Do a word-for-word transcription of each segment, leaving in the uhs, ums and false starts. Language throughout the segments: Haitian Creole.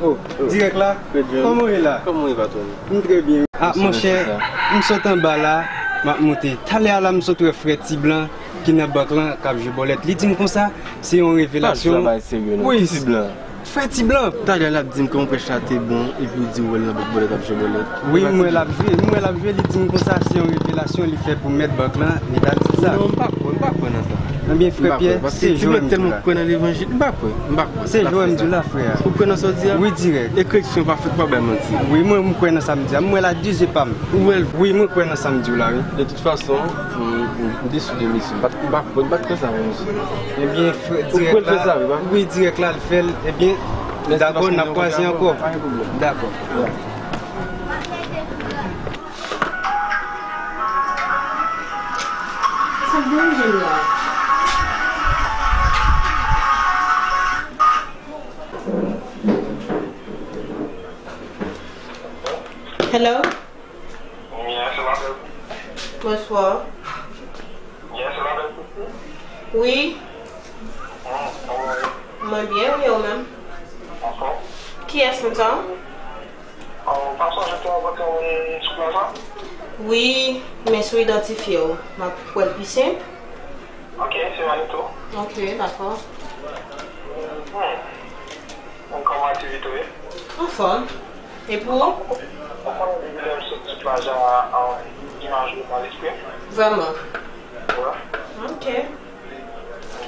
Oh, dirèk la? Kòman w ye la? Kòman w ye, patwon? M trè byen. Ah, monchè, m sot anba la, m ap monte. Talè a la, m sot wè frè Ti Blan ki nan bank lan k ap jwe bòlèt. Li di m konsa, se yon revelasyon. Pa travay serye non. Wi. Ti Blan. Frè Ti Blan. Talè a l ap di m kòman prèch la te bon, epi w di w wè l nan bank bòlèt ap jwe bòlèt. Wi, m wè l ap jwe, m wè l ap jwe, li di m konsa, se yon revelasyon li fè pou mèt bank lan, li ta di sa. Non, m pa kwè, m pa kwè nan sa. Ebyen, frè Pyè, se jwe m di w la. Paske Ti Blan tèlman kwè nan levanjil, m pa kwè, m pa kwè. Se jwe m di w la, frè. Ou kwè nan sa w di a? Wi, dirèk. E koreksyon pa fèt, pa bay manti. Wi, mwen, m kwè nan sa m di a. M wè l a de zye pa m. Ou wè l? Wi, mwen kwè nan sa m di w la, wi. De tout fason, m, m, m desi de misye. M pa t, m pa, m pa t kwè sa, mwen, misye. Ebyen, frè, dirèk la, wi, dirèk la, l fè l. Ebyen, dakò, n ap kwaze ankò. Pa gen pwoblèm. Dakò. Hello? Yes, ma belle. Bonsoir. Yes, ma belle. Wi. Hmm, kòman w ye? Mwen byen, wi, ou menm? Anfòm. Kiyès m t an? Ou pa sonje te rankontre mwen sou plaj la? Wi, men si w idantifye w, m ap wè l pi senp. Ok, se Manito. Ok, dakò. Hmm. Bon, kòman aktivite w ye? Anfòm. E pou ou? Ou konnen depi lè m sot sou plaj la, um, imaj ou nan lespri m. Vrèman? Wi. Ok.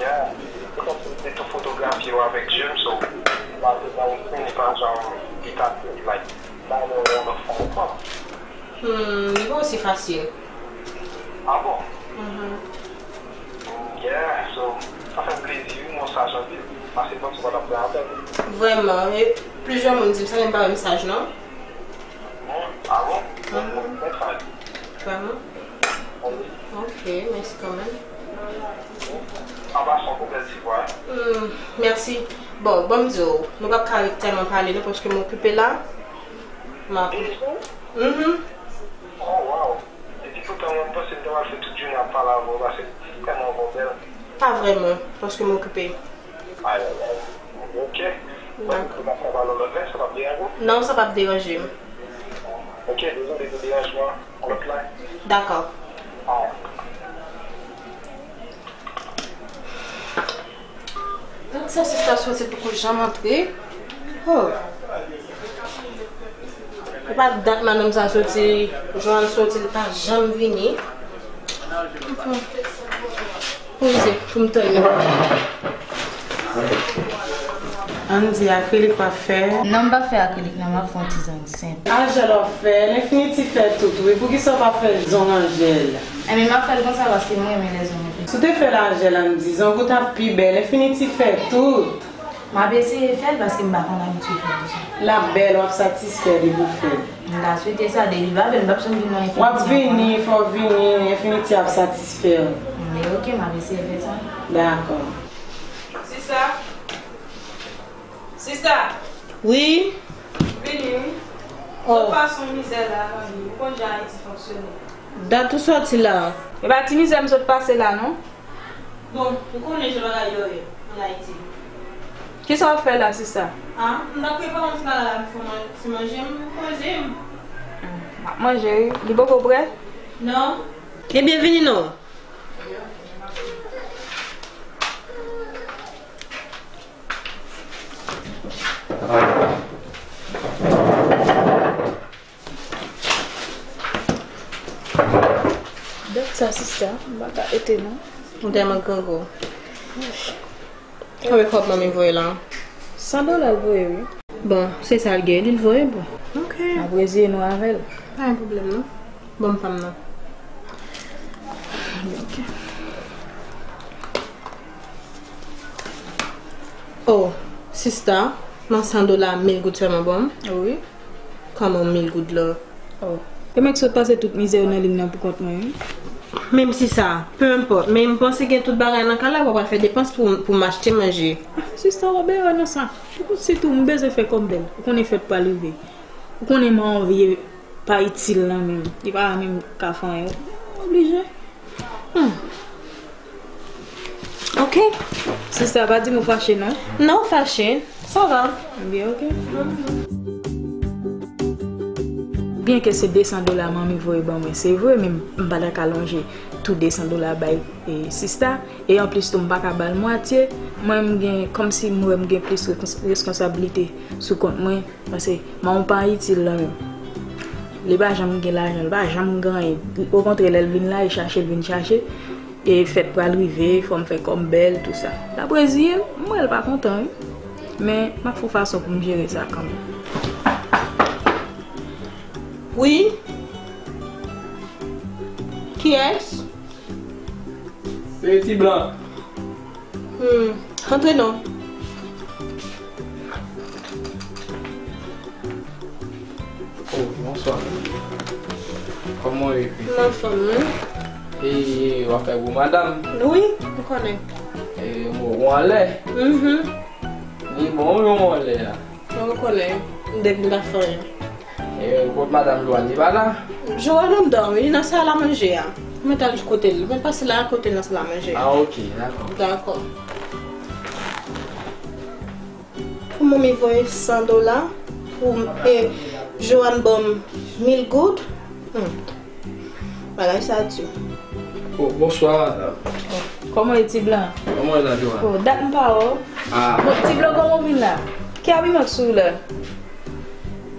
Yeah. Se kòmsi m te tou fotografye w avèk je m, so, m pa te nan lespri m, li pa janm, li pa te, like, ba mwen yon lòt fòm ankò. Hmm, li pa osi fasil. Ah bon? Mhm. Yeah, so, sa fè m plezi, wi, mwen saj anpil. Paske m panse w pa t ap pran apèl. Vrèman, e plizyè moun di m sa, men m pa wè m saj, non. Hmm, ah bon? Mhm. Mwen saj. Vrèman? Wi. Ok, mèsi kanmenm. An pasan, pou bèl ti vwa, hein? Hmm, mèsi. Bon, ban m di w, nou p ap ka ret tèlman pale, non, paske m okipe la. M ap... Mhm. Oh, wow. Epi poutan, mwen, m panse m ta pral fè tout jounen ap pale avè w, paske tèlman vwa w bèl. Pa vrèman, paske m okipe. Ay, ay, ay. Ok. Dakò. Bon, nou ka fè pale yon lòt lè, sa p ap deranje w? Non, sa p ap deranje m. Ok, dezole pou deranjman an, yon lòt lè. Dakò. Ay. Donk sa sista soti poko janm antre. Oh. E pa dat madanm sa soti, Joanne soti, li pa janm vini. Poze pou m tann li. Ann di akrilik w ap fè? Non, m p ap fè akrilik non, m ap fè yon ti zong senp. Ajèl w ap fè, Lenfiniti fè tout wi, poukisa w pa fè zong Ajèl? Enben, m ap fè l konsa paske m renmen lè zong anpil. Si w te fè l Ajèl, ann di, zong ou t ap pi bèl, Lenfiniti fè tout. M ap eseye fè l paske m pa konn abitye fè l deja. L ap bèl, w ap satisfè depi w fè l. M ta swete sa, depi l pa bèl, m p ap janm vin nan Lenfiniti ankò. W ap vini, fò w vini, Lenfiniti ap satisfè w. Men ok, m ap eseye fè sa. Dakò. Sista. Sista. Wi. Vini, wi. Oh. Sot pase yon mizè la, zanmi. Ou konn jan Ayiti fonksyone. Dat ou soti la? E pa ti mizè m sot pase la, non. Bon, ou konnen jan bagay yo ye ann Ayiti. Kisa w ap fè la, sista? Ah, m t ap prepare yon ti bagay la pou fè man-, ti manje, m poze m. M ap manje, wi. Li poko prè? Non. Ebyen, vini non. Dat sa, sista, m pa ka ete non. Ou tèlman grangou. Konbyen kòb manmi voye la? San dola l voye, wi. Bon, se sa l gen, li l voye, bon. Ok. N ap reziye nou avè l. Pa gen pwoblèm, non. Ban m pa m nan. Ok. Oh, sista, nan san dola, mil goud sèlman ban m? Wi. Kòman mil goud la? Oh. E m k sot pase tout mizè yo nan liy nan pou kont mwen, wi. Menm si sa, pe enpòt, men m panse gen tout bagay nan kay la, w ap al fè depans pou, pou m achte manje. Ah, sista, w ap byen wè nan sa. Sitou, m bezwen fè kò m bèl. Ou konnen fèt pral rive. Ou konnen m anvi pa itil nan men m. Li pa menm ka fè anyen. Oblije. Hmm. Ok. Sista, pa di m ou fache non. Non, fache. Sa va? Byen, ok. Byenke se de san dola manmi voye ban mwen, se vre, men m pa ta ka lonje tou de san dola bay e, sista. E anplis tou, m pa ka ba l mwatye. Mwen, m gen, kòmsi m wè m gen plis rekons- reskonsablite sou kont mwen, paske manman pa itil nan menm. Li pa janm gen lajan, li pa janm gen anyen. Okontrè, lè l vin la, e chache l vin chache. E fèt pral rive, fò m fè kò m bèl, tou sa. L ap reziye l, m wè l pa kontan, wi. Men, m ap fè fason pou m jere sa kanmenm. Wi? Kiyès? Se ti blan. Hmm, antre non. Oh, bonswa. Kòman w ye, fi? M anfòm, wi. E, e, w ap fè gwo madanm? Wi, m konnen. E, m wè w anlè. Mhm. Li bon, wi, w anlè a. Mwen konnen, m depi m pa fè anyen. E, kot madanm Joanne, li pa la? Joanne anndan, wi, li nan sal a manje a. Mwen t al kote l, mwen pase la kote l nan sal a manje a. Ah, ok, dakò. Dakò. Pou manmi voye san dola, pou, e, Joanne ban m mil goud. Hmm. Bagay sa di. Oh, bonswa, madanm. Oh, kòman w ye, ti blan? Kòman w ye la, Joanne? Oh, dat m pa wè w. Ah. Bon, ti blan, kòman w vin la? Ki abiman k sou w la?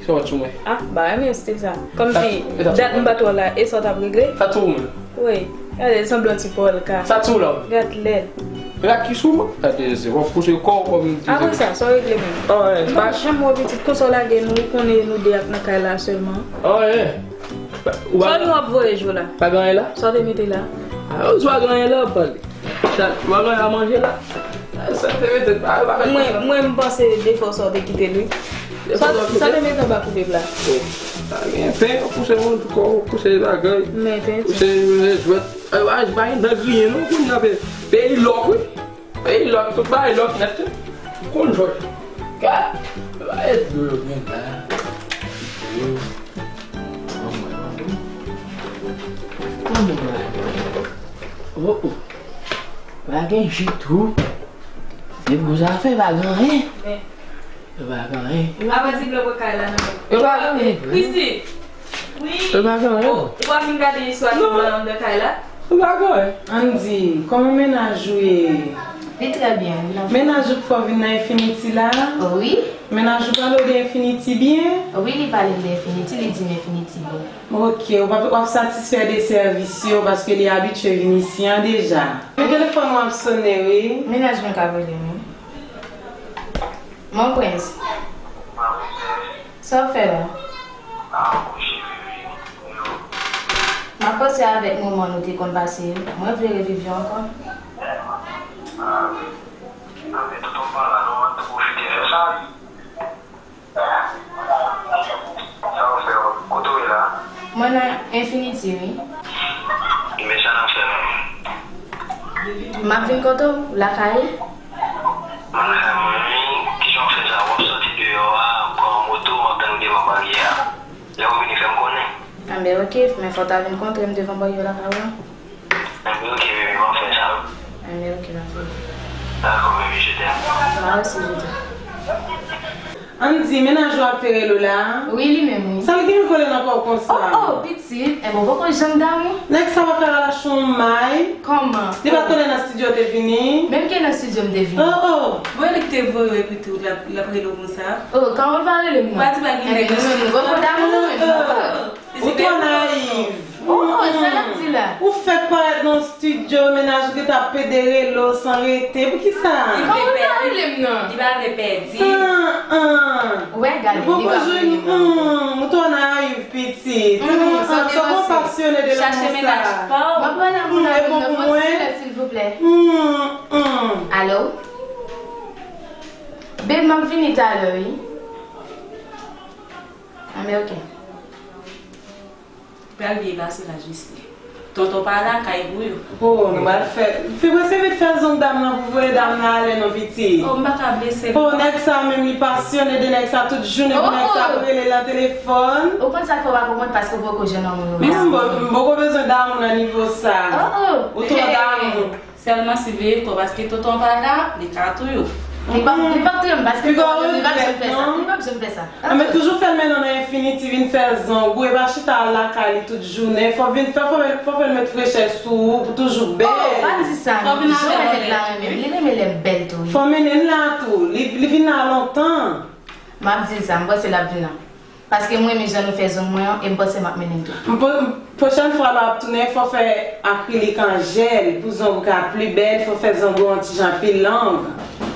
Sa w sou mwen? Ah, ba, renmen stil sa. Kòmsi dat m pa t wè w la, e sa w t ap regle? Sa t sou mwen? Wi. Gade, sanblan ti pòlka. Sa t sou w la? Gad lèd. Pòlka ki sou mwen? Gade, se w ap pouse kò w kòm m di. Apre sa, sa w regle menm? Ah, wi. M pa janm wè w pitit konsa w lage nou, ou konnen nou de ak nan kay la sèlman. Ah, wi. Sa w ap voye jou la? Pa gen anyen la? Sa w te mete la? Ah, ou di w pa gen anyen la, w ap pale. Sa, w pa gen anyen a manje la? Sa te mete, pa, pa fè konsa. Mwen, mwen, m panse defo sa w te kite l, wi. Sa, sa te mete anba kouvèv la? Oh, pa gen pen, pouse moun, pouse bagay. Men pen, pouse jwèt. Eh, pa, pa gen dan griyen, non, kounye a, pe-, peyi lòk, wi. Peyi lòk, tout bagay lòk nèt, wi. Ou konn jòj. Ka, bagay dlo yo gen la. Oh, oh. Pa gen ji tou. Depi gwo zafè, pa gen anyen. Yo pa gen anyen. Apa ti blan pran kay la nan men. Yo pa gen anyen. Prisi. Wi. Yo pa gen anyen. Ou, ou pa vin gade istwa ti blan anndan kay la? Yo pa gen anyen. Andy, kòman mennaj ou ye? Li trè byen, wi, nan fòm. Mennaj ou k fè w vin nan Infinity la? Wi. Mennaj ou pale w de Infinity byen? Wi, li pale m de Infinity, li di m Infinity bon. Ok, w ap, w ap satisfè de sèvis yo paske li abitye vin isi an deja. Men telefòn w ap sonnen, wi. Mennaj mwen k ap rele m, wi. Mon prens, sa w fè la? M ap panse avèk moman nou te konn pase yo. Mwen vle reviv yo ankò. Sa w fè, kote w ye la? Mwen nan Infinity, wi. Men sa n ap fè menm? M ap vin kote w, lakay ou. Mwen lakay mwen, wi. Kijan w fè sa? W ap soti deyò a, pran moto, w ap tann ou devan baryè a. Lè w vini, fè m konnen. Anben, ok, men fò w ta vin kontre m devan baryè lakay ou an. Anben, ok, baby, m ap fè sa, wi. Anben, ok, ma chérie. Dakò, baby, je t'aime. Moi aussi, je t'aime. Andy, mennaj ou ap te rele w la? Wi, li menm, wi. Sa l gen kole nan kò w konsa? Oh, oh, pitit, enben, w poko janm damou? Nèg sa pa ka rache yon may? Kòman? Li pa t konnen nan estidyo w te vini? Menm ke nan estidyo m te vini. Oh, oh. Bon, e li k te voye w epi tou, l ap, l ap rele w konsa? Oh, kòman l pa rele m, non? Ou pa di pa gen nèg nan estidyo? Enben, nou menm, nou poko damou, nou menm, non? Oh, oh. Ou twò nayiv. Oh, oh, sa l ap di la? Ou fèk parèt nan estidyo, mennaj ou gentan ap pede rele w san rete. Poukisa? Kòman w pa rele m nan? Li pa vle pèdi. Ah, ah. Ou wè, gade, li pa vle rele m nan ankò. Ou twò nayiv, pitit. Ah, ah, sa w pasyone de lanmou sa. Chache mennaj pa w. M ap pale ak moun avè m nan, fò ti silans, silvouplè. Alo? Babe, m ap vini talè, wi. Anben, ok. Pral byen pase la, Jisli. Tonton pa la, kay pou yo. Oh, nou pral fè. Fè prese vit fè zong dam nan pou voye dam nan ale non, pitit. Oh, m pa ka blese l. Oh, nèg sa menm, li pasyone de nèg sa tout jounen, pou nèg sa ap rele l nan telefòn. Ou konn sa k fè w pa konprann, paske w poko jwenn yon moun ou la. M poko bezwen damou nan nivo sa. Oh, oh. Ou twò damou. Sèlman siveye kò, paske tonton pa la, li ka touye w. Li p ap, li p ap touye m, paske li p ap janm fè sa. Li p ap janm fè sa. Anben, toujou fè l mennen nan enfinitif, vin fè zang ou, e pa chita lakay li tout jounen. Fò vin fè, fò, fò fè l met frechè sou ou, pou toujou bèl. Oh, pa di sa non. Jan nèg la renmen m, li renmen lè m bèl tou, wi. Fò mennen l la tou. Li, li vin la lontan. M ap di l sa, m panse l ap vin la. Paske mwen renmen jan nou fè zong mwen an, e m panse m ap mennen l tou. M po-, pwochèn fwa lè w ap tounen, fò w fè akrilik an jèl pou zong ou ka pli bèl, fò w fè zong ou an ti jan pi long.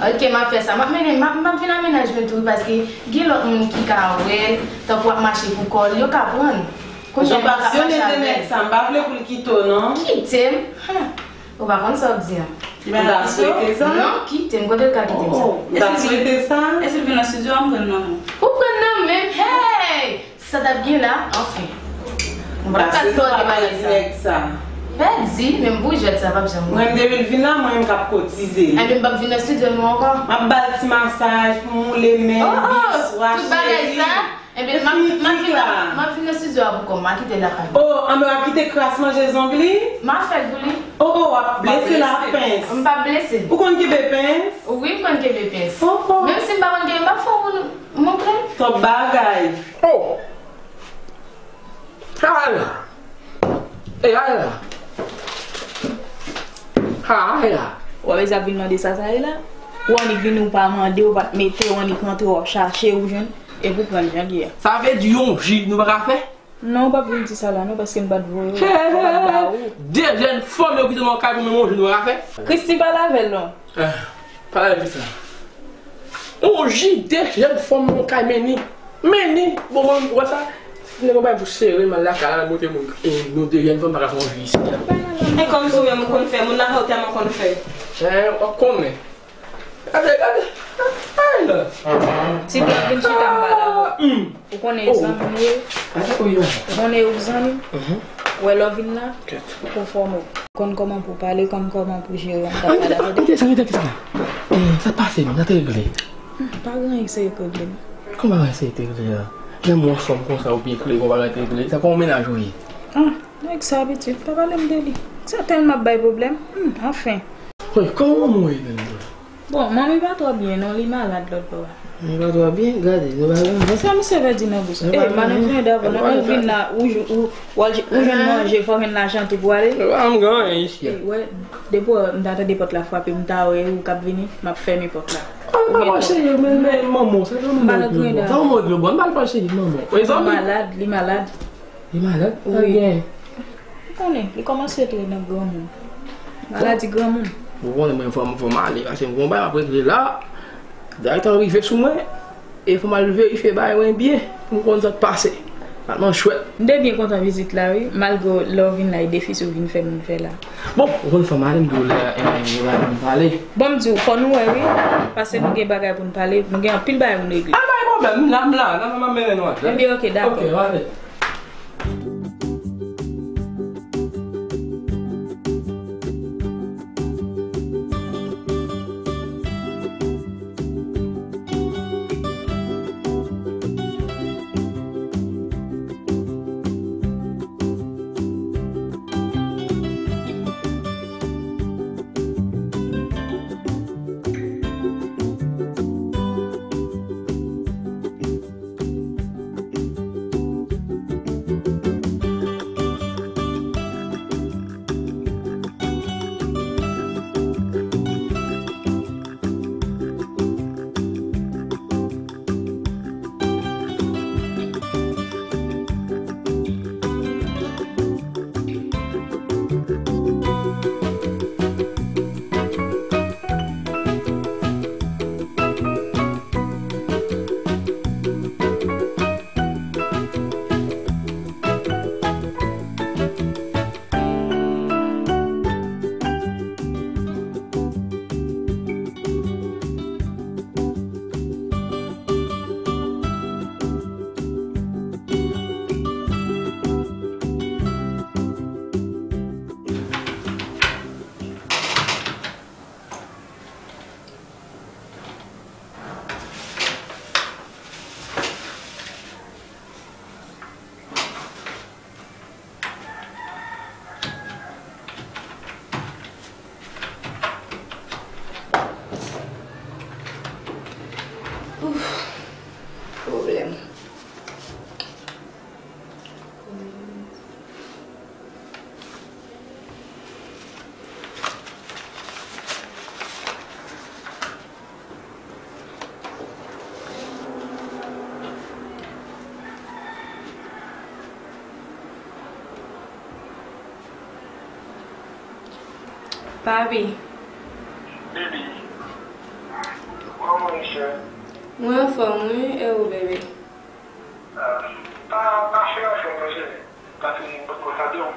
Ok, m ap fè sa. M ap mennen, m ap, m ap vin ak mennaj mwen tou, paske gen lòt moun ki ka wè l, tankou w ap mache pou kò l, yo ka pran l. Kounye a, m pa ka mache avè l. Jan pasyone de nèg sa, m pa vle pou l kite w, non. Kite m? Huh. Ou pa konn sa w ap di a. Ou ta swete sa? Non, kite m. Kote l ka kite m sa? Oh, ou ta swete sa? E si l vin nan estidyo a, m pran l nan men w. Ou pran l nan men m? Hey! Sa t ap gen la? Anfen. M pa ka sipòte bagay sa. Pèdi, menm pou jwèt sa p ap janm. Mwen, depi l vin la, mwen menm k ap kotize l. Enben, m p ap vin nan estidyo nou ankò. M ap ba l ti masaj pou moule men, biswa, cheri. Tout bagay sa? Enben, m ap, m ap vin nan, m ap vin nan estidyo a pou kò m, m a kite l lakay mwen. Oh, anben w ap kite kras manje zong li? M a fè l pou li. Oh, oh, w ap blese l ak pens. M p ap blese l. Ou konn kenbe pens? Wi, m konn kenbe pens. Oh, oh. Menm si m pa konn kenbe, m ap fè yon moun montre m. Twòp bagay. Oh! Ayla! Ey, Ayla! Ha, Ayla! Ou wè sa ap vin mande sa, sa ye la? Ou annik vini, ou pa mande, ou pa t mete, ou annik rantre, w ap chache, ou jwenn, epi w pran l jan l ye a. Sa vle di yon ji nou pa ka fè? Non, ou p ap vin di sa la non, paske m pa t voye w, m pa t ba ou. De jèn fanm yo kite nan kay pou menm yon ji nou pa ka fè? Christy, pale avè l non. Ah, pale avè l sa. On ji de jèn fanm nan kay Meni. Meni, bon, mwen, ou wè sa? Nèg yon bay pou sere, m al lakay la, montre moun, e, nou de jèn fanm pa ka fè on ji isi a. E kòmsi ou menm ou konn fè, moun lakay ou tèlman konn fè. Chen, w ap konnen. Gade, gade. Ay, la. Ti blan, vin chita, m pale avè w. Ou konnen e zanmi m ye. Ou konnen e zanmi m. Ou wè lè w vin la, ou konfòme w. Konn kòman pou w pale, konn kòman pou w jere yon bagay la, tande? Kite sa, kite sa. Eh, sa t pase menm, sa te regle? Hmm, pa gen anyen serye k regle non. Kòman pa gen anyen serye te regle a? Lè m wè w fanm konsa, ou byen klere, yon bagay te regle. Sa kòman mennaj ou ye? Ah, nèg sa abitye, pa pale m de li. Sa tèlman ap bay pwoblèm. Hmm, anfen. Wi, kòman manman w ye menm tou? Bon, manmi pa twò byen non, li malad lòt bò a. Li pa twò byen? Gade, nou pa gen anyen. Sa misye vle di nan bouch? Eh, madanm Grenda, bon, nan ou vin la, ou, ou, ou jwenn manje, fò w gen lajan tou pou ale. Pa m gen anyen isi a. Eh, wè, depi m ta tande pòt la frape, m ta wè ou k ap vini, m ap fèmen pòt la. Ah, m pa pral cheri, men, men manman, sa manman w di bon. Sa manman w di bon, m pa pral cheri, manman. Li malad, li malad. Li malad? Wi. Sa gen? Ou konnen, li kòmanse tou nan granmoun. Maladi granmoun. Ou konnen mwen fò m, fò m ale, paske m gon bagay m ap regle la. Dayè tan rive sou mwen, e fò m al verifye bagay mwen byen, pou m konn sa k pase. Al nan chwèt. M te byen kontan vizit la, wi, malgre lè w vin la, e defisi w vin fè moun fè la. Bon, ou konn fò m ale, m di w lè, e, e, bagay pou m pale. Bon, m di w, fò nou wè, wi, paske nou gen bagay pou n pale, nou gen anpil bagay pou n regle. Ah, pa gen pwoblèm, m la, m la, m la, m la, m la mennen nou a. Ebyen, ok, dakò. Ok, ale. Papi. Baby. Kòman w ye, cheri? Mwen anfòm, wi, e ou, bebe? Ah, pa, pa fè anfòm non, cheri. Paske m potko tande w.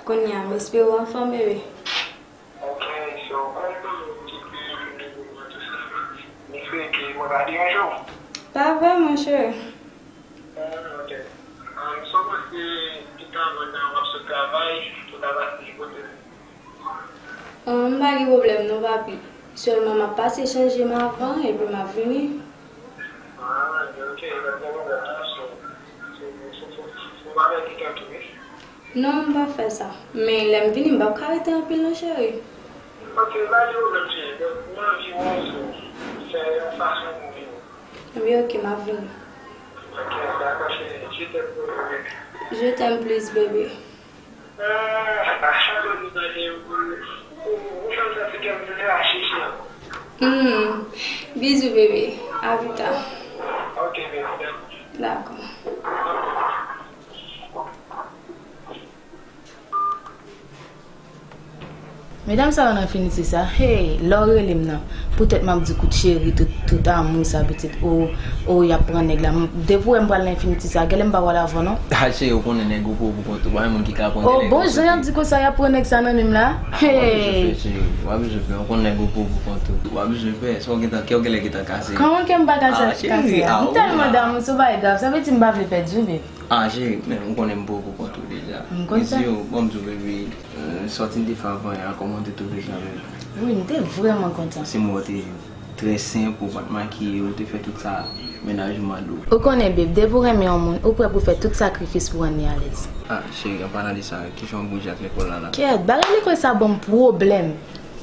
Kounye a, m espere w anfòm, bebe. Ok, so, kòman w ye, ti fi, tou sa? M espere ke mwen pa deranje w. Pa vrèman, cheri. Ah, ok. Ah, m sòti pita mwen nan w ap sot travay, ou ta pase kote m. Ah, m pa gen pwoblèm non, papi. Sèlman m ap pase chanje m avan, epi m ap vini. Ah, ok, pa gen pwoblèm non, so, so, so, so, so, ou pa pèdi tan tou, wi. Non, m p ap fè sa. Men lè m vini, m p ap ka rete anpil non, cheri. Ok, pa gen pwoblèm, cheri. Donk, mwen anvi wè w, so, fè yon fason pou vini. Wi, ok, m ap vini. Ok, dakò, cheri. Je t'aime, bebe. Je t'aime plus, bebe. Ah, a chak lè nou pale, ou, ou, ou fè m santi kè m vle rache, cheri. Hmm. Bizou, bebe. A pita. Ok, bebe. Dakò. Medam sa yo nan finiti sa, hey, lè w rele m nan, poutèt m ap di kout cheri, tout, tout amou sa, pitit, o, o, y ap pran nèg la. M, depi w wè m pral nan finiti sa, genlè m pa pral avè w non. Ah, cheri, ou konnen nèg ou pou, pou kont ou, pa gen moun ki ka pran nèg ou. O, bon jan y ap di konsa, y ap pran nèg sa nan men m la. Hey. Ou pa bezwen pè, cheri, ou pa bezwen pè, ou konnen nèg ou pou, pou kont ou. Ou pa bezwen pè, sa w gentan, kè w genlè gentan kase. Kòman kè m pa kase, ah, cheri, kase a? M tèlman damou, se yon bagay grav, sa vle di m pa vle pèdi w, babe. Ah, cheri, men ou konnen m poko konn tou deja. M konn sa. Mezi, bon, m di w, baby, euh, sa w te fè avan yè a, kòman w te twouve sa menm? Wi, m te vrèman kontan. Se mwen te trè senp, ou pa t makiye, ou te fè tout sa, mennaj ou mande w. Ou konnen, babe, depi w renmen yon moun, ou prè pou fè tout sakrifis pou rann li alèz. Ah, cheri, an palan de sa, kijan w bouje ak lekòl la, la? Kèt, bagay lekòl sa ban m pwoblèm.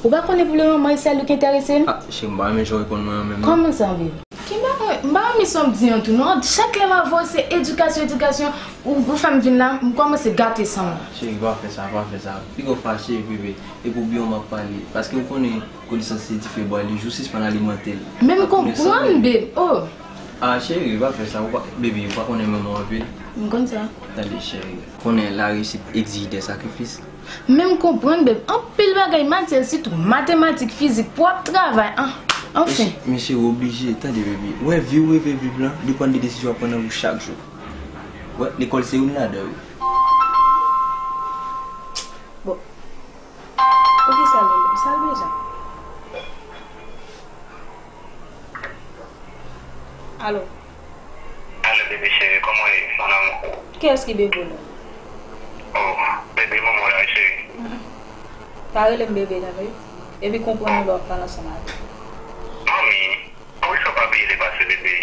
Ou pa konnen pou le moman, e sèl ou ki enterese m? Ah, cheri, m pa renmen jan w reponn mwen an menm, non. Kòman sa, babe? Ki bagay? M pa renmen sa w ap di an tou non. Chak lè m avè w se edikasyon, edikasyon. Ou, ou fè m vin la, m kòmanse gate san m. Cheri, pa fè sa, pa fè sa. Piga w fache, bebe. E pou byen w m ap pale. Paske w konnen konesans se dife bwa, li jou sispann alimante l. Men m konprann, babe. Oh. Ah, cheri, pa fè sa. Ou pa, bebe, ou pa konnen manman w anpil? M konn sa. Tande, cheri. Konnen la reyisit egzije de sakrifis. Men m konprann, babe, anpil bagay matyè, sitou matematik, fizik, pou w ap travay, an, anfen. Men cheri, w oblije, tande, baby. Wè, vi w reve viv lan depann de desizyon w ap pran nan vi w chak jou. Wè, lekòl se youn ladan yo. Bon. Poukisa l rele m? Sa l bezwen? Alo. Alo, bebe cheri, kòman w ye, mon amour? Kiyès ki bebe w la? Oh, bebe, manman w la, wi, cheri. Mm-mm. Pa rele m bebe, tande? Epi konprann ou lè w ap pale ansanm avè m. Manmi, poukisa w pa bliye lepase, bebe?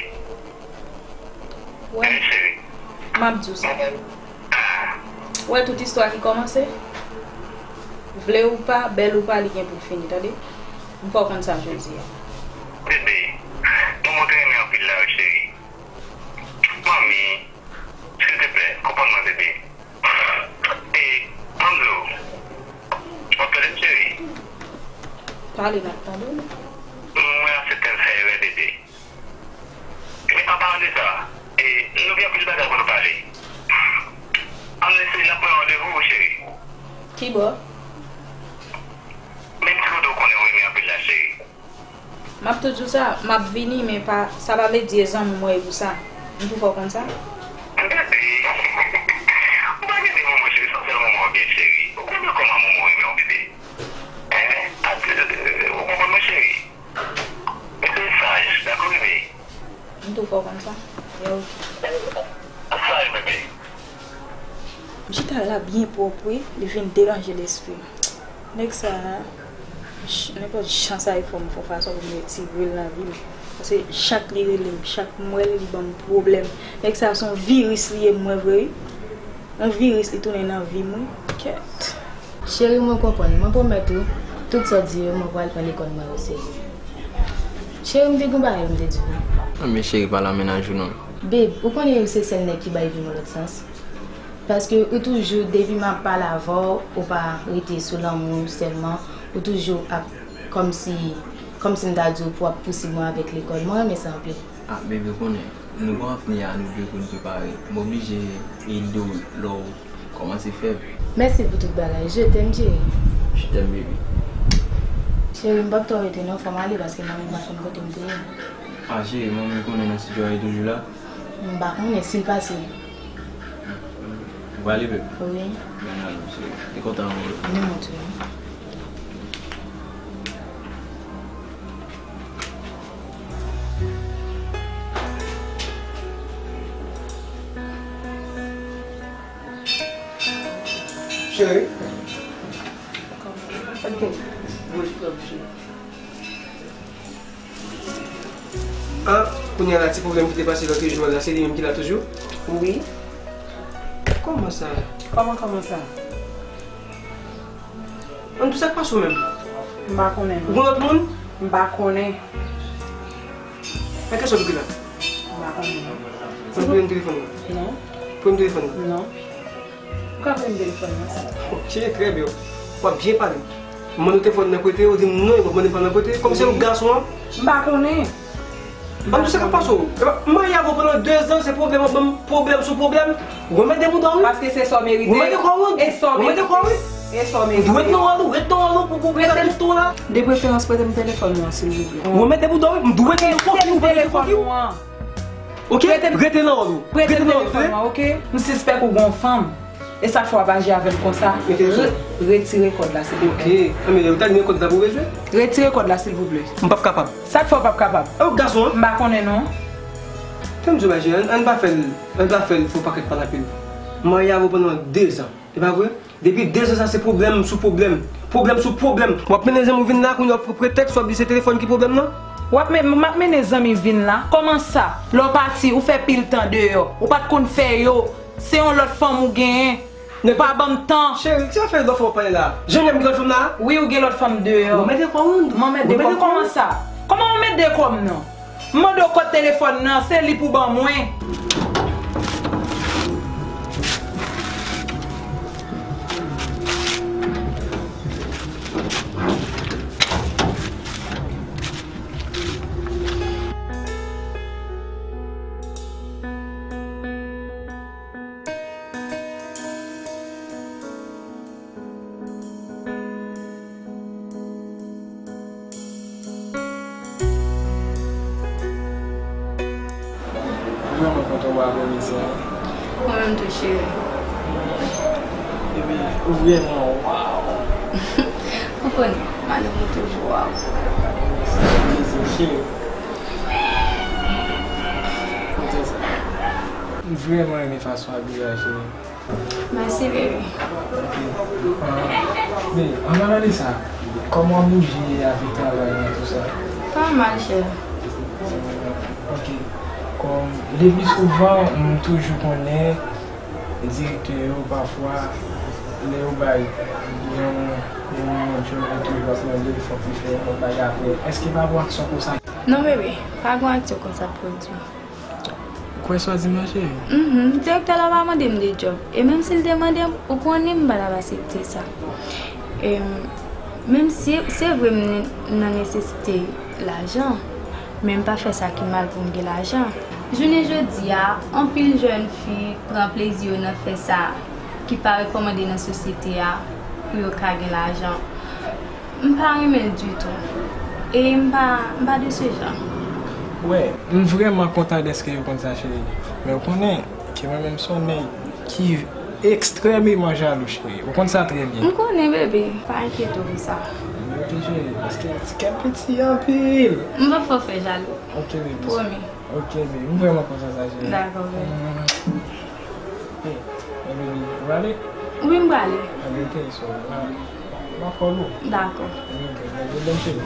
Wè. Wi, cheri. M ap di w sa. Wè tout istwa ki kòmanse, vle ou pa, bèl ou pa, li gen pou l fini, tande? M fè w konn sa jodi a. Bebe, manman w te renmen anpil la, wi, cheri. Manmi, silteplè, konprann mwen, bebe. E, manmi, w ap tande m, cheri? Pale, m ap tande w. Mwen aksepte m fè erè, bebe. Men an palan de sa, e, nou gen anpil bagay pou nou pale. Ann eseye n ap pran randevou, cheri. Kibò? Menm ti kote w konnen w renmen anpil la, cheri. M ap tou di w sa, m ap vini, men pa, sa pa vle di e zanmi mwen ye pou sa. M tou fè w konn sa. Gade, ou pa gen de manman, cheri, sa sèl manman w gen, cheri. Ou konnen kòman manman w renmen w, bebe. Hein? Ou konprann mwen, cheri? Rete saj, dakò, bebe? M tou fè w konn sa. Yo. Saj, bebe. M chita la byen pwòp, wi. Li vin deranje lespri m. Nèg sa a, ch-, nenpòt jan sa ye fò m fè fason pou m retire l nan vi m. Paske chak li rele m, chak m wè l, li ban m pwoblèm. Nèg sa a se yon viris li ye, m wè vre, wi. Yon viris li tounen nan vi m, wi. Kèt. Cheri, mwen konprann. Mwen pwomèt ou, tout sa w di yo, mwen pral pran lekòl mwen oserye. Cheri, m te gen yon bagay pou m te di w. Anben, cheri, pa la mennaj ou non. Babe, ou konnen ou se sèl nèg ki bay vi m yon lòt sans. Paske ou toujou, depi m ap pale avè w, ou pa rete sou lanmou sèlman. Ou toujou ap, kòmsi, kòmsi m ta di w pou w ap pousuiv mwen avèk lekòl. Mwen renmen sa anpil. Ah, bebe, ou konnen, nou pa anfini a nou de pou nou prepare. M oblije ede w lè w kòmanse fèb. Mèsi pou tout bagay. Je t'aime, cheri. Je t'aime, baby. Cheri, m p ap twò rete non, fò m ale paske manmi m pa konn kote m te ye. Ah, cheri, manmi konnen nan estidyo a, li toujou la? M pa konnen si l pase. Ou prale, baby? Wi. Bon, ale, cheri. Te kontan wè w. Menm ou tou. Cheri. Ok. Bouch pwòp, cheri. Ah, kounye a la, ti pwoblèm ki te pase lòt jou a la, se li menm ki la toujou? Wi. Kòman sa? Kòman, kòman sa? An, tout sa k pase w menm? M pa konnen, non. Ou gen lòt moun? M pa konnen. Nan kesyon ki la? M pa konnen, non. Ou pran telefòn nan? Non. Pran telefòn nan? Non. Ou ka pran telefòn nan? Ok, trè byen. W ap byen pale. M mande w telefòn nan kote, ou di m non, e w ap mande m pa nan kote. Kòm se yon gason an. M pa konnen. Ban m sa k ap pase w. Epa, m marye avè w pandan de zan, se pwoblèm, w ap ban m pwoblèm sou pwoblèm. Remèt de bouda w, wi. Paske se sa w merite. Remèt de kò w, wi. E sa w merite. Remèt de kò w, wi. E sa w merite. Ou dwe ret nan wòl ou, ret nan wòl ou pou, pou, pou gade tout tan la. De preferans, prete m telefòn nan, silvouplè. Ou remèt de bouda w, wi. M dwe ret nan fòk ou, ou prete telefòn ou an. Ok? Rete nan wòl ou. Rete nan wòl ou, ok? M sispèk ou gon fanm. E sa k fè w ap aji avè l konsa? Retire kòd la, silvouplè. Ok. Anben, ou ta gen kòd la pou bezwen? Retire kòd la, silvouplè. M p ap kapab. Sa k fè w p ap kapab? E w gason an? M pa konnen non. Tann m di w bagay, ann, ann pa fè l, ann pa fè l fè w pakèt pale anpil. M marye avè w pandan de zan. E pa vre? Depi de zan sa se pwoblèm sou pwoblèm. Pwoblèm sou pwoblèm. W ap mennen zanmi w vin la, kounye a w ap pran pretèks, w ap di se telefòn ki pwoblèm nan? W ap men-, m ap mennen zanmi vin la? Kòman sa? Lè w pati, ou fè pil tan deyò. Ou pa t konn fè yo. Se yon lòt fanm ou genyen. Ou pa ban m tan. Cheri, ki zafè lòt fanm w ap pale la? Jan jan m gen lòt fanm la? Wi, ou gen lòt fanm deyò. Mwen mèt de kò m. Mwen mèt de kò m. Kòman sa? Kòman mwen mèt de kò m nan? M mande w kòd telefòn nan, se li pou ban mwen. Vrèman kontan wè w avè mizè. Mwen menm tou, cheri. Epi, ou vrèman waw. Ou konnen, madanm ou toujou waw. Mizè, cheri. Koute sa. M vrèman renmen fason w abiye a, cheri. Mèsi, baby. Ok. Ah, baby, an palan de sa, kòman w bouje avèk travay nan tou sa? Pa mal, chè. Ok. Kòm, le pli souvan, m toujou konnen direktè yo, pafwa, lè yo bay yon, yon, yon djòb, yo toujou ap mande l fòk li fè yon lòt bagay apre. Èske pa pou aksyon konsa? Non, baby, pa gen aksyon konsa pwodui. Ou kwè sa w di m nan, cheri? Mhm, direktè la pa mande m de djòb. E menm si l te mande m, ou konnen m pa t ap aksepte sa. Em, menm si se vre m nan nesesite lajan, men m pa fè sa ki mal pou m gen lajan. Jounen jodi a, anpil jèn fi pran plezi yo nan fè sa ki pa rekòmande nan sosyete a pou yo ka gen lajan. M pa renmen l ditou. E m pa, m pa de se jan. Wè, m vrèman kontan dèske yo konn sa, cheri. Men w konnen ke mwen menm se yon nèg ki ekstrèmeman jalou, cheri. Ou konn sa trè byen. M konnen, bebe. Pa enkyete w pou sa. Ok, cheri, paske ti kè m piti anpil. M p ap fè w fè jalou. Ok, baby. Pwomi. Ok, baby. M vrèman kontan sa, cheri. Dakò, baby. Hey, hey, baby, ou prale? Wi, m prale. Anben, ok, so, m a, m a call ou. Dakò. Anben, ok, bye, bye, bye, cheri.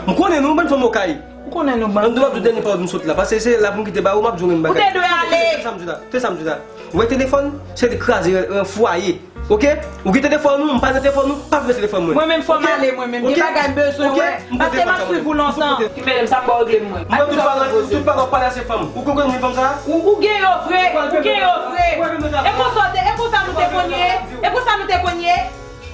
M konnen nou, bann fanm okay. Ou konnen nou bann. Ann, m ap di w dènye pawòl m sot la. Paske se la pou m kite ba ou, m ap di w menm bagay. Ou te dwe ale. Tande sa m di w la. Tande sa m di w la. Ou wè telefòn, se li k kraze, e, fwaye. Ok? Ou gen telefòn ou, m pa nan telefòn ou, pa vin nan telefòn mwen. Mwen menm fò m ale, mwen menm. Gen bagay m bezwen wè. Paske m ap swiv ou lontan. Ki mèt sa m ba w regle m mwen. Mwen tout pawòl, tout pawòl w ap pale a se fanm. Ou konprann fanm sa? Ou, ou gen yo vre, ou gen yo vre. E konsa w te, e konsa nou te konn ye? E konsa nou te konn ye?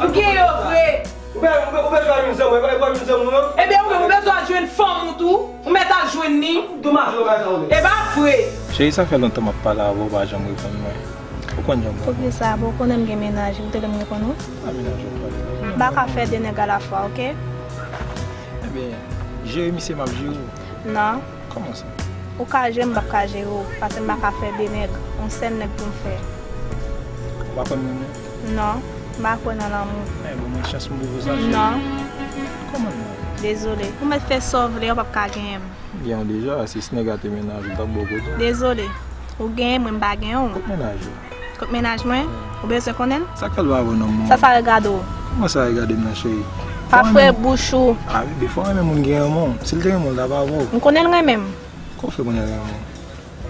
M gen yo vre. Ou bezwen, ou bezwen jwenn zanmi, ou bezwen jwenn zanmi, non? Ebyen, ou menm, ou bezwen al jwenn fanm ou tou. Ou mèt al jwenn li. Domaj, domaj, sa ou. E pa vre. Cheri, sa fè lontan m ap pale avè w, ou pa janm reponn mwen. Ou konn jan m ye. Poukisa? Bon, ou konnen m gen mennaj, ou te vle m reponn ou? Pa mennaj ou pale. M pa ka fè de nèg alafwa, oke? Ebyen, jere misye, m ap jere w. Non. Kòman sa? Ou ka jere m, m p ap ka jere w, paske m pa ka fè de nèg, yon sèl nèg pou m fè. Ou pa kwè m renmen w? Non, m pa kwè nan lanmou. Ebyen, ban mwen chans m pwouve w sa, cheri. Non. Kòman non? Dezole. Ou mèt fè sa w vle, ou p ap ka genyen m. M gen w deja, si nèg la te mennaj ou, m t ap ba w kote w. Dezole. Ou genyen mwen, m pa genyen w. Kot mennaj ou? Kot mennaj mwen? Ou bezwen konnen l? Sa k fè l pa avè w nan moman? Sa sa regade w? Kòman sa regade m nan, cheri? Pa fre bouch ou. A, bebe, fò w renmen moun ki renmen w. Si l te renmen w, l t ap avè w. M konnen l renmen m. Kòman w fè konnen l renmen w?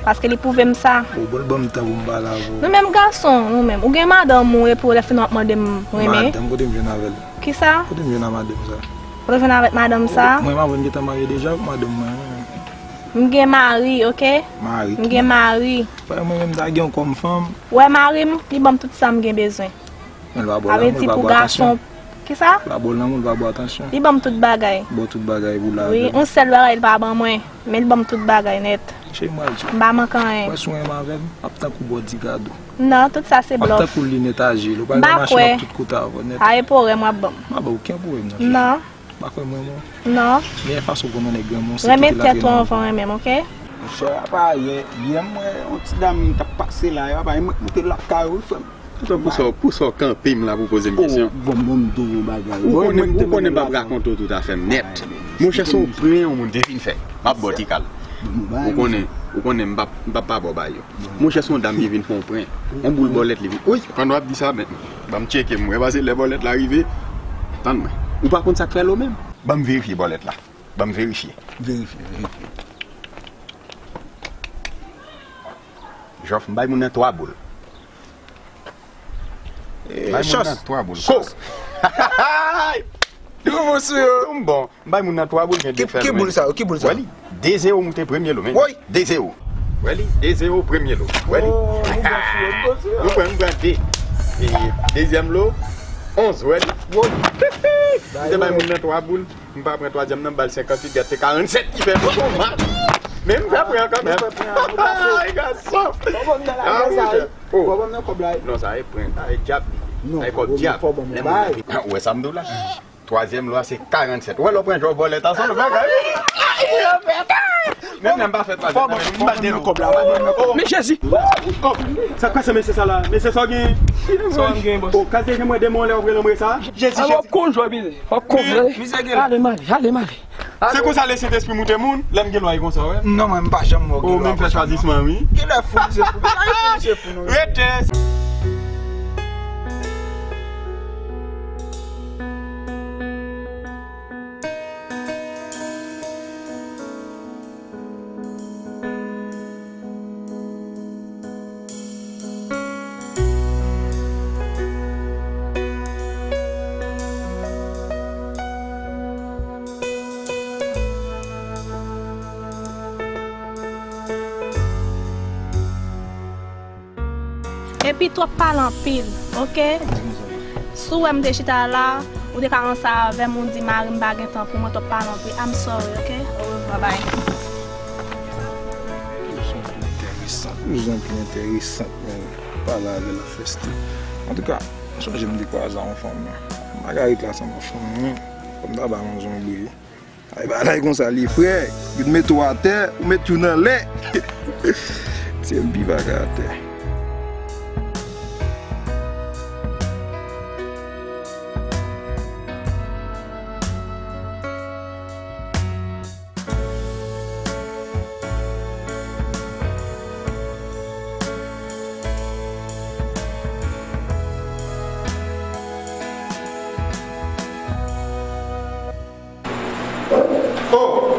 Paske li pwouve m sa. O, bon, l ban m tan pou m pale avè w. Nou menm gason, nou menm. Ou gen madanm ou epi w lè fini w ap mande m renmen? Madanm, kote m jwenn avè l? Kisa? Kote m jwenn a madanm sa? Kote w jwenn avèk madanm sa? Mwen, m avè w gentan marye deja avèk madanm mwen. M gen mari, oke? Mari? M gen mari. Frè mwen menm ta gen w kòm fanm. Wè mari m, li ban m tout sa m gen bezwen. Men l pa ba w lanmou, l pa ba w atansyon. Kisa? L pa ba w lanmou, l pa ba w atansyon. Li ban m tout bagay. Ba w tout bagay pou lavi. Wi, yon sèl bagay li pa ban mwen, men li ban m tout bagay nèt. Cheri, m pral di w. M pa manke anyen. Wè si w renmen avè m, m ap tankou bodyguard ou. Non, tout sa se blòf. M ap tankou linèt aje, ou pral nan machin, m ap tout kote avè w nèt. A e pwoblèm w ap ban m. M pa ba w okenn pwoblèm non, cheri. Non. M pa kwè m renmen w. Non. Men fason w pran nan nèg renmen w, se kite l ap renmen w. Renmen tèt ou anvan w renmen m, oke? Monchè, apa yè, yè m wè yon ti dam t ap pase la, apa e mwen k moute lakay ou wi frè m. Tonton, pou sa w, pou sa w kanpe m la pou poze m kesyon. Bon, bon, m di w yon bagay. Ou konnen, ou konnen m p ap rakonte w tout afè m nèt. Monchè, si w pran yon moun te vin fè, m ap ba w ti kal. Ou konnen, ou konnen m p ap, m p ap pa ba w bagay yo. Monchè, se yon dam ki vin fè yon pran. Yon boul bòlèt li vin. Wi, pandan w ap di sa, men, ban m tcheke m wè, paske lè bòlèt la rive, tann mwen. Ou pa konn sa k fè l ou menm? Ban m verifye bòlèt la. Ban m verifye. Verifye, verifye. Jòf, m bay moun nan twa boul. Bay moun nan twa boul. Ko! Yo, monsye. M bon. M bay moun nan twa boul, gen de fè. Ki boul sa yo? Ki boul sa? Wè li, de zewo moute premye lo, men. Woy! De zewo. Wè li, de zewo premye lo. Wè li. Oh, nou bon sou yo, nou bon sou yo. Nou pran, nou pran de. E dezyèm lo, onz, wè li. Woy! M te bay moun nan twa boul, m pa pran twazyèm nan, m ba l senkanntuit, gad se karannsèt ki fè m mal. Men m fè pran kanmenm. Ay, gason. Fò ban m nan la, sa. Oh. Fò ban m nan kòb la. Non, sa e pran, sa e dyab li ye. Sa e kòb dyab. Lè moun nan vin. Ou wè sa m di w la? Twazyèm lo a se karannsèt. Ou wè lè w pran jòf bòlèt a, se yon lòt bagay. Menm lè m pa fè twazyèm nan, men m ba de lo. Men Jezi! Oh, sa k pase mesye sa la? Mesye sa w gen? Sa w gen, bòs? Oh, kal te jan mwen de mwen lè w ap rele mwen sa? Jezi, Jezi. W ap konn jwe, w ap konn jwe. Ale m ale, ale m ale. Se konsa Lesentespri moute moun, lè m gen lwa e konsa, wè. Non, mwen, m pa janm wè w gen lwa konsa, non. Ou menm fè chwazisman, wi. Genlè fou, se fou. Genlè fou, se fou, non. Rete. Epi twòp pale anpil, oke? Si w wè m te chita la, ou te ka ranse avè m, ou di mari m pa gen tan pou mwen, twòp pale anpil. I'm sorry, oke? Orevwa, bye. Leson pi enteresan, leson pi enteresan, men pale avè l fèste. Antouka, m sonje m te kwaze a yon fanm, Magarit la sanble yon fanm, wi. Fanm ta ba yon zonbi. Ay, bagay konsa li ye, frè. Yo mete w atè, ou mete yo nan lè. Tye m pi bagay atè. Oh!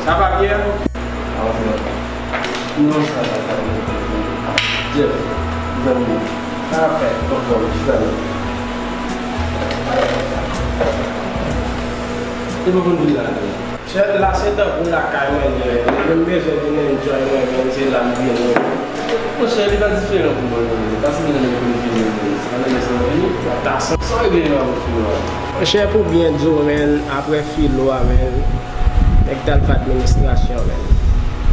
Sa va, Pierre? Non, sa va, sa va. Jeff, zanmi, sa ap fèt? Anfòm, chita la. E pou konn vin la. Chèf, la se tankou lakay mwen, Pierre. Mwen menm bezwen vin enjoy mwen menm, se la m vini. Monchè, li pa diferan pou mwen, non. Li pa sou mwen nèg pou m vini, non. Se pa nèg sa vini, w ap pase. Sa w regle menm avèk filo a? Monchè, pou byen di w, menn, apre filo a, menn, nèg t al fè administrasyon, menn.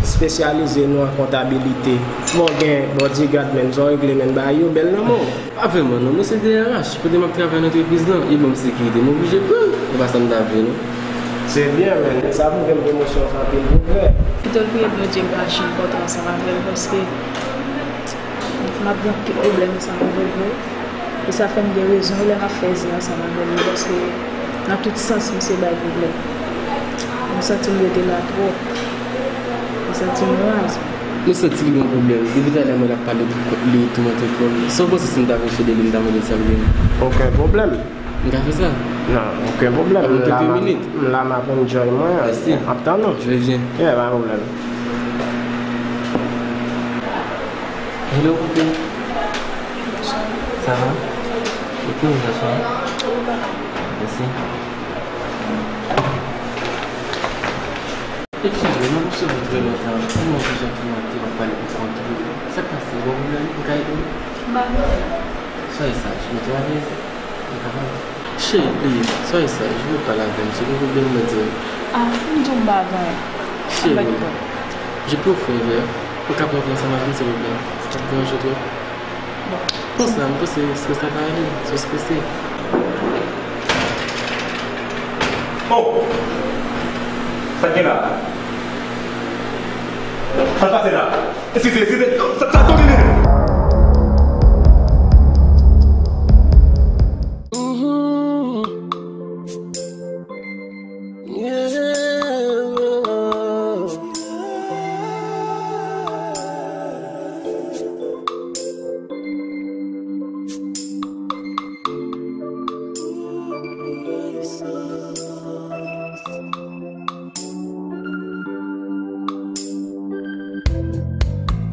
Espesyalize nou an kontabilite. Bon, gen bodyguard, menn, sa w regle, menn, bagay yo bèl nan men w. Pa vrèman non, mwen se D R H, kote m ap travay nan antrepriz lan, yo ban m sekirite, m oblije pran l, e pa sa m ta vle non. Se byen, men sa pwouve m pwomosyon an fè anpil pwogrè. Pito l priye Bondye pou l aji kontan ansanm avè l, paske m ap gen anpil pwoblèm ansanm avè l vre. E sa fè m gen rezon lè m ap fè zen ansanm avè l, paske nan tout sans misye bay pwoblèm. M santi m rete la twòp. M santi m raz. Mwen santi li gen yon pwoblèm. Depi talè mwen ap pale pou kont li, li toumante kò l. Sa w panse si m ta vin chede li, m ta mande l sa l gen? Okenn pwoblèm. M ka fè sa? Non, okenn pwoblèm. Ban m kèlke minit. M la, m ap enjoy mwen. Mèsi. M ap tann ou. Je viens. Yeah, pa pwoblèm. Hello, copine. Ça va? Ok, bonsoir. Merci. Eskize, mwen resevwa trè lontan. Ou mwen deja ki mande w ap pale pou kont ou. Sa k pase? Ou gen pwoblèm? Ou ka ede m? M pa gen. Soyez sage, mettez-vous à l'aise. Ou kapab? Cheri, please, soyez sage, ou pale avè m. Si ou gen pwoblèm, mwen di m. Ah, m di w m pa gen. Chérie, je peux offrir un verre? Ou ka pran vè ansanm avè m, silvouplè? Si w pa t deranje twòp. Bon. Konsa, m panse strès la ta ale. Sou strese. Oh! Sa k gen la? Sa k pase la? Eskize, eskize. Sa, sa, sa,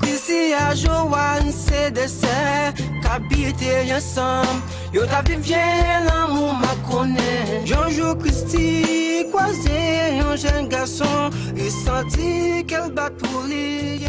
Chrissy a Joanne se de sè k abite ansanm. Yo t ap viv byen lanmou makonnen. Yon jou Chrissy kwaze yon jèn gason, li santi kè l bat pou li.